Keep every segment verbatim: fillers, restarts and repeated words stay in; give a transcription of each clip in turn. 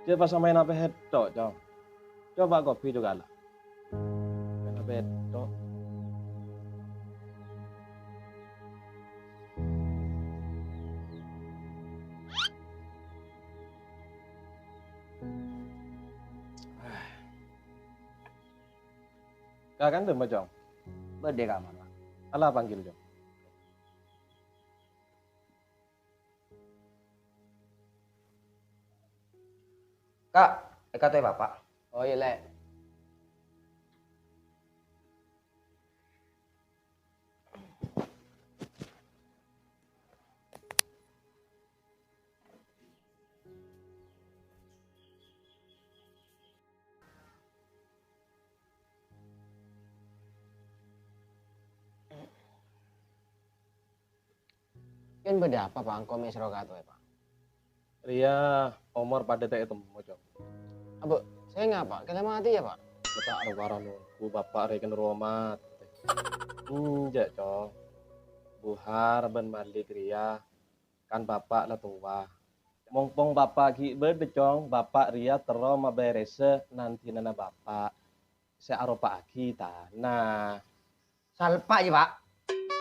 Jhâ' pas samaèna pètto', Cong. Coba kopi jhughâ la. Samaèna pètto'. Ka kandhâ, Cong? Bâdâ è kamar, Pak. Ala panggil, Cong. Ka', èkatoè Bapa'. Oh, iyâ, Lè'. Kèng bâdâ apa, Pa', engko' mè' soro katoè, Pa'? Rèya omor padâ ta' ètemmo, Cong. Abâ', sènga', Pa', kèng la matè, yâ, Pa'? Mè' ta' ro-bâro nongghu Bapa' rèya kèng rowa matè. Enjâ', Cong. Buhar bân Malik rèya kan Bapa' la towa. Mompong Bapa' ghi' bâdâ, Cong, Bapa' rèya terro mabèrèsa nan-dinanna Bapa' sè aropa'aghi tana. Salpa' jiyâ, Pa'.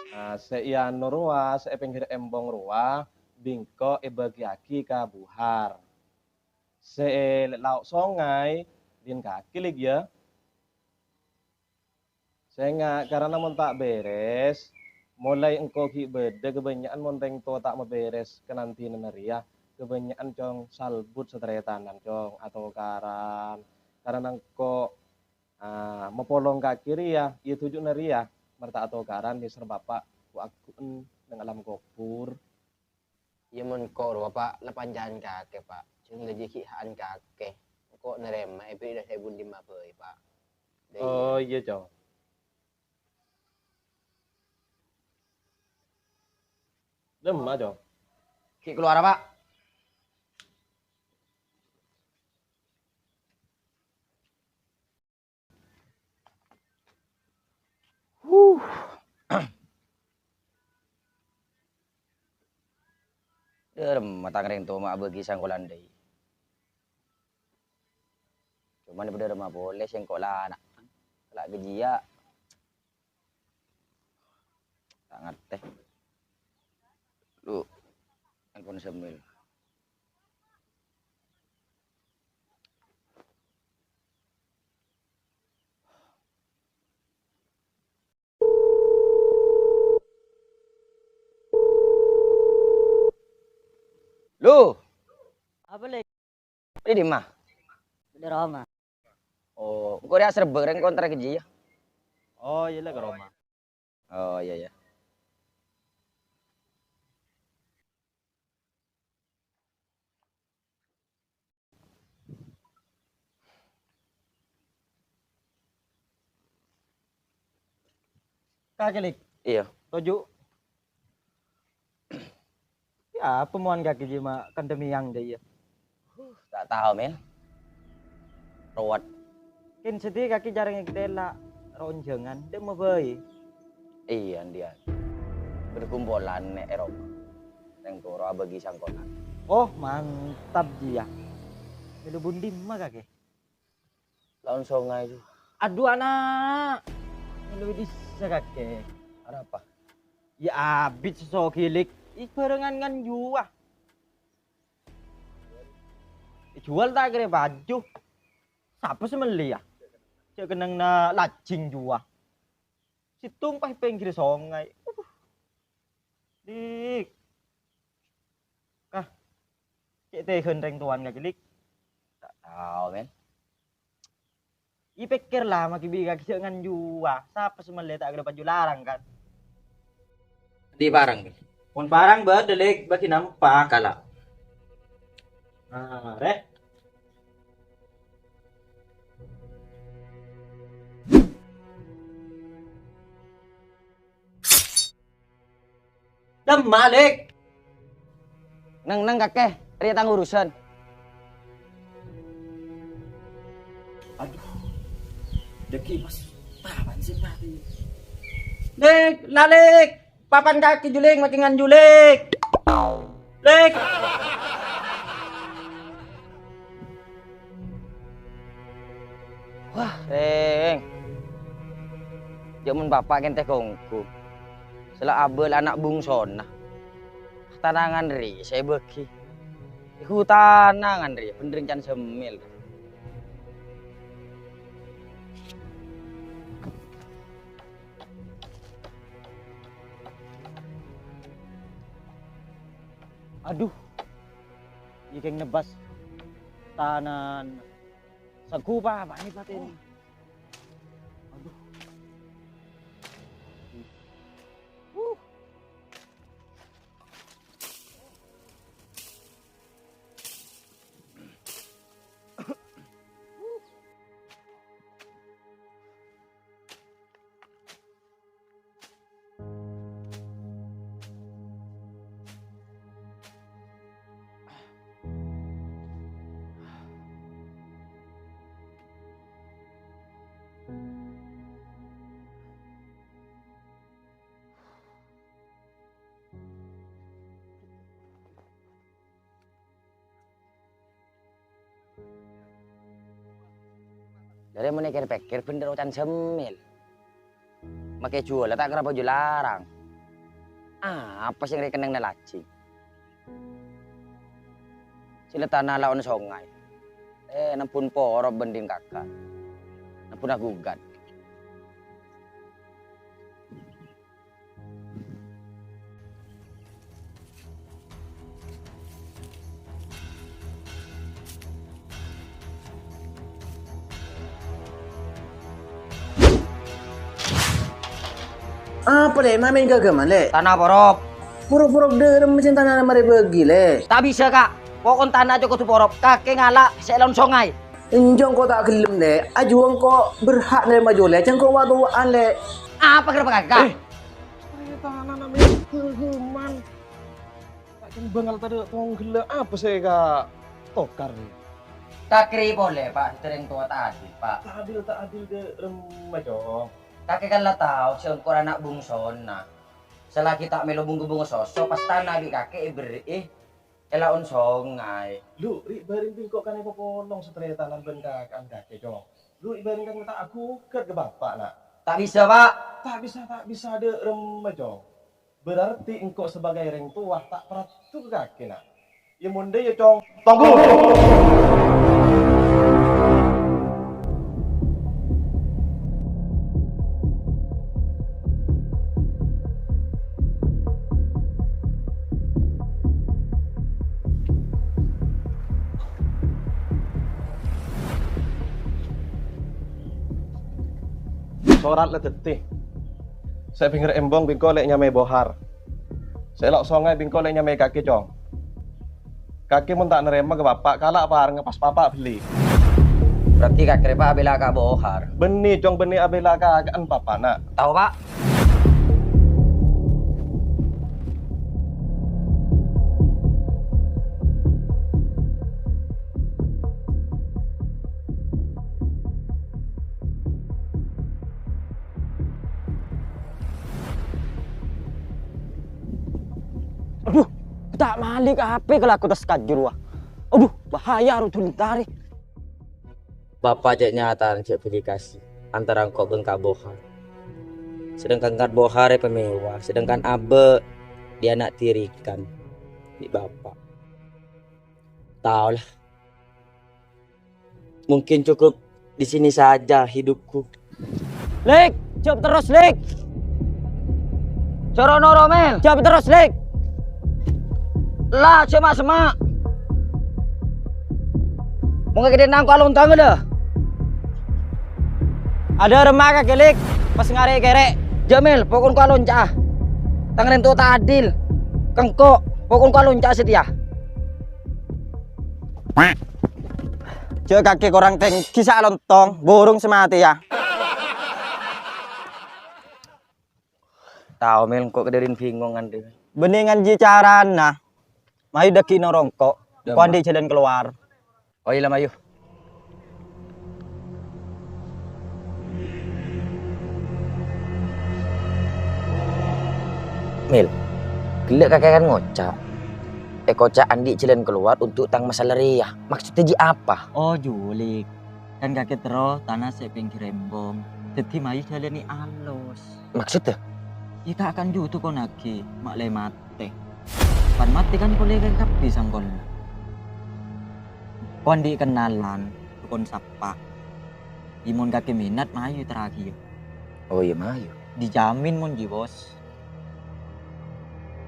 Nah, sè è ano rowa, sè è pèngghir embong rowa, bi' engko' èbâgiyâghi ka Buhar. Sè è lao' songay, din kakè lèk, yâ. Sènga', karana mon ta' bèrès, molaè engko' ghi' bâdâ kabânnya'an mon rèng towa ta' mabèrès ka nan-dinanna rèya, kabânnya'an, Cong, salbut sataretanan, Cong, atokaran. Karana engko', ah, mapolong kakè rèya, iyâ, toju'na rèya, mara ta' atokaran, nèser Bapa' ghu-agghu'en neng alam kobhur. Iyâ, mon engko' rowa, Pa', la panja'an kakè, Pa'. Jhâ' dhâjji ghi' ha'an kakè. Engko' narèma èbèrri' dâ' sè è bun dimma bhâi, Pa'. Dâ' iyâ. Oh, iyâ, Cong. Dimma, Cong? Ghi' kalowara, Pa'. Huh. Dâremma tang rèng towa ma' abâgi sangkolan dâi. Coma bâdâ dâremma polè sèngko' la ana'. La ghâjiyâ. Ta' ngartè. Lu, nelpon Semil. Lu. Apa, Lè'? Di dimma? Di roma. Oh, engko' rèya aserebbhâk rèng kontra ghâjiyâ. Oh, iyâ la, ka roma. Oh, iyâ, iyâ. Kakè, Lè'. Iyâ. Toju'. Yâ, apa mon kakè jiyâ ma' kandhâ mèyang dâ' iyâ? Huh, ta' tao, Mèl. Rowet. Kèng sadhâjâ kakè jhârâng èkatèla' ro-onjhângan, dâ' emma bhâi. Iyâ, andiyan. Bâdâ kompolan nè' è roma. Rèng towa abâgi sangkolan. Oh, mantap jiyâ. Mèlo bun dimma kakè? Laon songay, Ju. Adhu, ana'! Mèlo è dissa kakè. Arapa? Yâ, abit sè soghi, Lè'. È bhârângan ngan juwa. Èjuwâl ta' kèra èpaju. Sapa sè mellè, yâ? Jhâ' kennengnganna lajjhing juwa. Sèttong pas è pèngghir songay. Adhu. Dik. Kah. Cè' tèghân rèng towana kakè, Lè'? Ta' tao, Mèl. Èpèkkèr la, makè bi' kakè jhâ' ngan juwa. Sapa sè mellè ta' kèra èpaju larang, kan? Andi' parang, Mèl? Mon parang bâdâ, Lè', bâgi nampa kala. Nah, rè. Dâ' emma, Lè'? Neng-neng, kakè, rèya tang urusan. Adhu, dâgghi' pas papan sè mati. Lè', la, Lè'! Papan kakè, Ju, Lèk, makè ngan, Ju, Lèk. Lèk. Wah, rèng. Jhâ' mon bapa' kèntè konggu. Sè la abâ' la ana' bungsona. Tanangan rè sè èbâghi. Èghu tanangan rè, bhendher can semmèl. Adhu, èkèng nebbhâs tanan. Sagu pa, bâ'na patèna. Adhu. Dâri mon èkèr-pèkkèr bhendher ocan semmèl. Makè juwâlla ta' kèra bhâjhu larang. Apa sè ngarè kennengnganna lajing? Sè la tana laon songay. Eh, nembhun porop bhândhin kaka. Nembhun agugat. Apa, Lè'? Ma' mèn ghâghâman, Lè'? Tana porop. Porop-porop dâremma sè tana marè bâgi, Lè'. Ta' bisa, Ka'. Pokon tana jhâ' kodhu porop. Kakè ngala' sè laon songay. Enjâ' engko' ta' ghellem, Lè'. Ajuwâ engko' berhak narèma jhâ' Lè'. Jhâ' engko' wa-towa'an, Lè'. Apa kèra pakaka? Eh. Tarètanana mèn ghâghâman. Ta' kèng bângal tadâ' tongghellâ apa sè èkatokar rè? Kakè rè polè, Pa', dâddhi rèng towa ta' adil, Pa'. Ta' adil, ta' adil dâ' remma, Cong. Kakè kan la tao sè engko' ana' bungsona. Salaghi ta' mèlo bunggu-bunggu soso, pas tana bi' kakè èberri'i. È laon songay. Lu, ri' bâreng bi' engko' kan èpapolong sataretanan bân kaka'an kakè, Cong. Lu, ri' bâreng kan ta' agugat ka bapa', Na'. Ta' bisa, Pa'. Ta' bisa, ta' bisa dâ' remma, Cong. Berarti engko' sabâgâi rèng towa ta' paraddhu ka kakè, Na'. Iyâ, mon dâ' iyâ, Cong. Tonggu! Sorat la dhâddhi. Sè bhingèr embong bi' engko' lè' nyamaè Bohar. Sè è lao' songay bi' engko' lè' nyamaè kakè, Cong. Kakè mon ta' narèma ka bapa', kala' parengnga pas bapa' bellè. Berarti kakè rè, Pa', abhilâ ka Bohar? Bânnè, Cong, bânnè abhilâ ka kaka'an bapa'na. Tao, Pa'. Adhu, ta' malè ka H P kalako tas kajur, wa. Adhu, bahaya, ro, dhuli entarè. Bapa' cè' nyatana cè' bhâli kasè antara engko' bân Ka' Bohar. Sedangkan Ka' Bohar èpamèwa, sedangkan abâ' diana'dirikan bi' bapa'. Taola. Mungkin cukup di sini saja hidupku. Lèk, jhâp terros, Lèk. Soro noro, Mèl. Jhâp terros, Lèk. La, jhâ' ma'-semma'. Mon kakè dhinna' engko' alontonga, la. Adâ' remma kakè, Lèk, pas ngarè' kèrè'. Jhâ', Mèl, pokon engko' alonca'a. Tang rèng towa ta' adil. Ka engko', pokon engko' alonca'a satèya. Jhâ' kakè korang tèngghi sè alontong, burung sè matèya. Tao, Mèl, engko' kadhâddhiyân bingung, Andri. Bânnè nganjhi carana. Mayu dâgghi' noro' engko'. Engko' andi' jhâlân kalowar. Oh, iyâ, la, mayu. Mil, ghellâ' kakè kan ngoca', èkoca' andi' jhâlân kalowar untuk tang masalah rèya. Maksoddhâ jiyâ apa? Oh, Julik. Kan kakè terro tana sè pèngghir embong. Dhâddhi mayu jhâlâni alos. Maksoddhâ? Iyâ, ta' kan ju tokona ghi, ma' lè matè. Pan matè kan polè kakè kabbhi sangkolla. Ko andi' kennalan, tokon sappa. Iyâ, mon kakè minat, mayu terraghi. Oh iyâ, mayu. Dijamin mon jiyâ, Bos.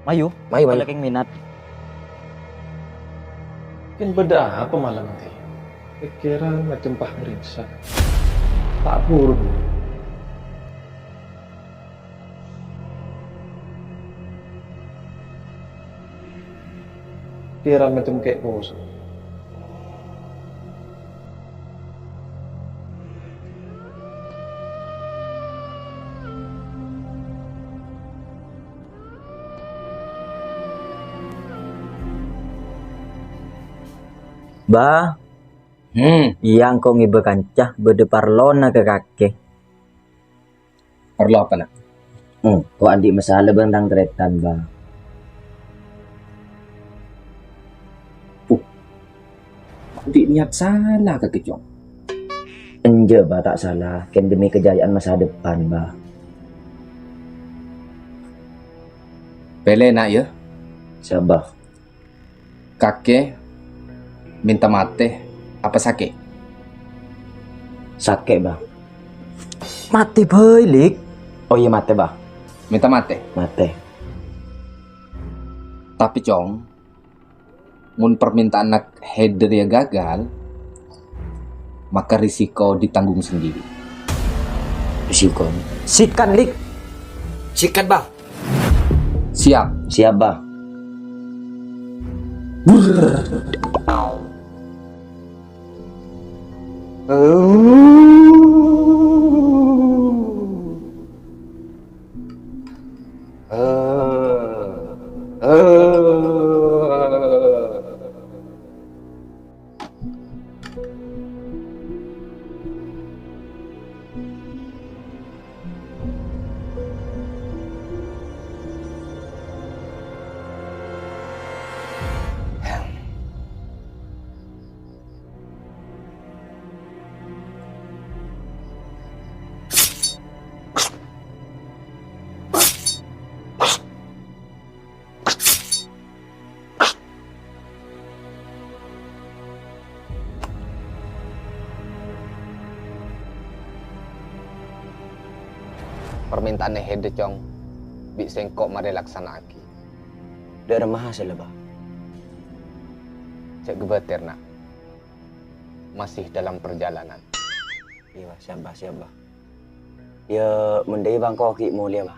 Mayu, mayu, mayu. Kalau kèng minat. Kèng bâdâ apa malem nèka? Pèkkèran macem pah mèrèngsa. Ta' buru. Pèkkèran macem kè' poso. Ba. Hmm. Iyâ, engko' ngibâ kanca, bâdâ parlona ka kakè. Parlo apa, Na'? Hmm, ko' andi' masalah bân tang tarètan, Ba. Puh. Andi' niat sala kakè, Cong? Enjâ', Ba, ta' sala. Kèng demi kejayaan masa depan, Ba. Pèlè, Na', yâ. Saba. Kakè mènta matè apa sakè'? Sakè', Ba. Matè bhâi, Lik. Oh iyâ, matè, Ba. Mènta matè? Matè. Tapè, Cong, mon parmènta'anna Haider yâ gagal, maka risiko ditanggung sendiri. Risiko? Sikat, Lik. Sikat, Ba. Siap. Siap, Ba. Parmènta'anna Haider, Cong, bi' sèngko' marè laksana'aghi. Dâ'ramma hasèlla, Ba? Jhâ' ghâbâtèr, Na'. Masih dalam perjalanan. Iyâ, Ba, siap, Ba, siap, Ba. Iyâ, mon dâ'iyâ bâ' engko' ghi' molèya, Ba.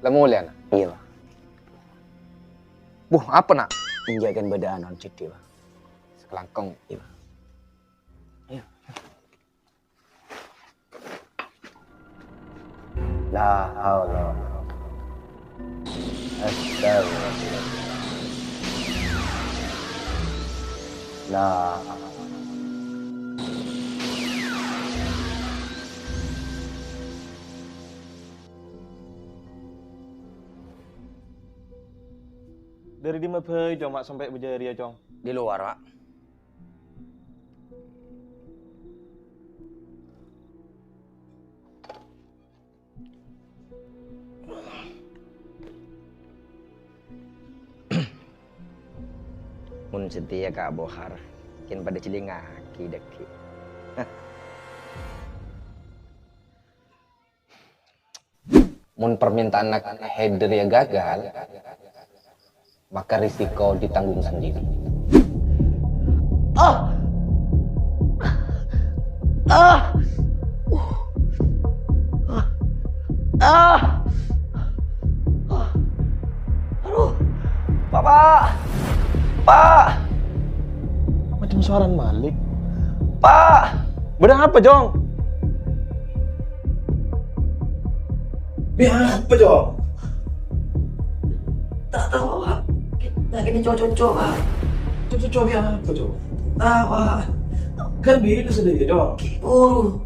La molèya, Na'? Iyâ, Ba. Buh, apa, Na'? Enjâ' kan bâdâ anon sèdhâ, Ba. Sakalangkong. Iyâ, Ba. Iyâ. La haula wala quwwata. Astagfirullah. La. Dâri dimma bhâi, Cong, ma' sampè' bâjâ rèya, Cong? Di luar, Pak. Mon satèya ka Bohar, kèng padâ jhâlingngaghi dhâggi'. Mon parmènta'anna Haider yâ gagal, maka risiko ditanggung sendiri. Ah! Ah! Ah! Ah! Aduh. Pak, Pak! Pak! Macem sowarana Malik. Pak! Bâdâ apa, Cong? Bi' apa, Cong? Ta' tao, Pak. Nah, kènè co-, co-, co-, Pak. Co-, co-, co-, bi' apa, Cong? Ta', Pak. Kan bilâ sadhâjâ, Cong. Buru.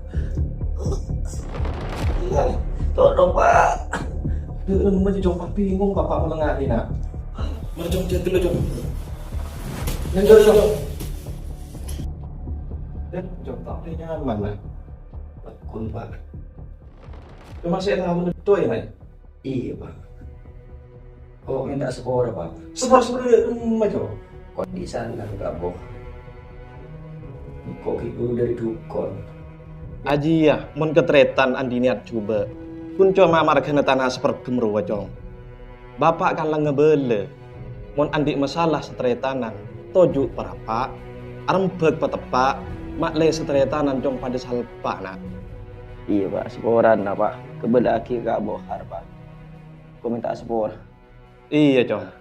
Tolong, Pak. Ḍâ'remma jhâ' Cong, pas bingung Bapa' malengnga'è, Na'. Mara, Cong, jhâ' ghellâ', Cong. Nèng ḍâri, Cong. Dek, Cong, tapè nyaman, Na'. Paggun, Pa'. Coma sè tao nèddhâ, yâ, Na'? Iyâ, Pa'. Ko' mènta sapora, Pa'. Sapora-sapora ḍâ'remma, Cong? Ko' ḍisana, Ka' Boh. Ko' ghi' buru ḍâri ḍukon. Ajiyâ, mon katarètan anḍi' niyat jhubâ', ghun coma marghâna tana saperghem rowa, Cong. Bapa' kan la ngabâlâ, mon anḍi' masalah satarètanan, toju' parapa', arembhâk pateppa', ma'lè satarètanan, Cong, paḍâ salpa', Na'. Iyâ, Pa', saporana, Pa'. Kabâlâ'aghi Ka' Bohar, Pa'. Ko' mènta sapora. Iyâ, Cong.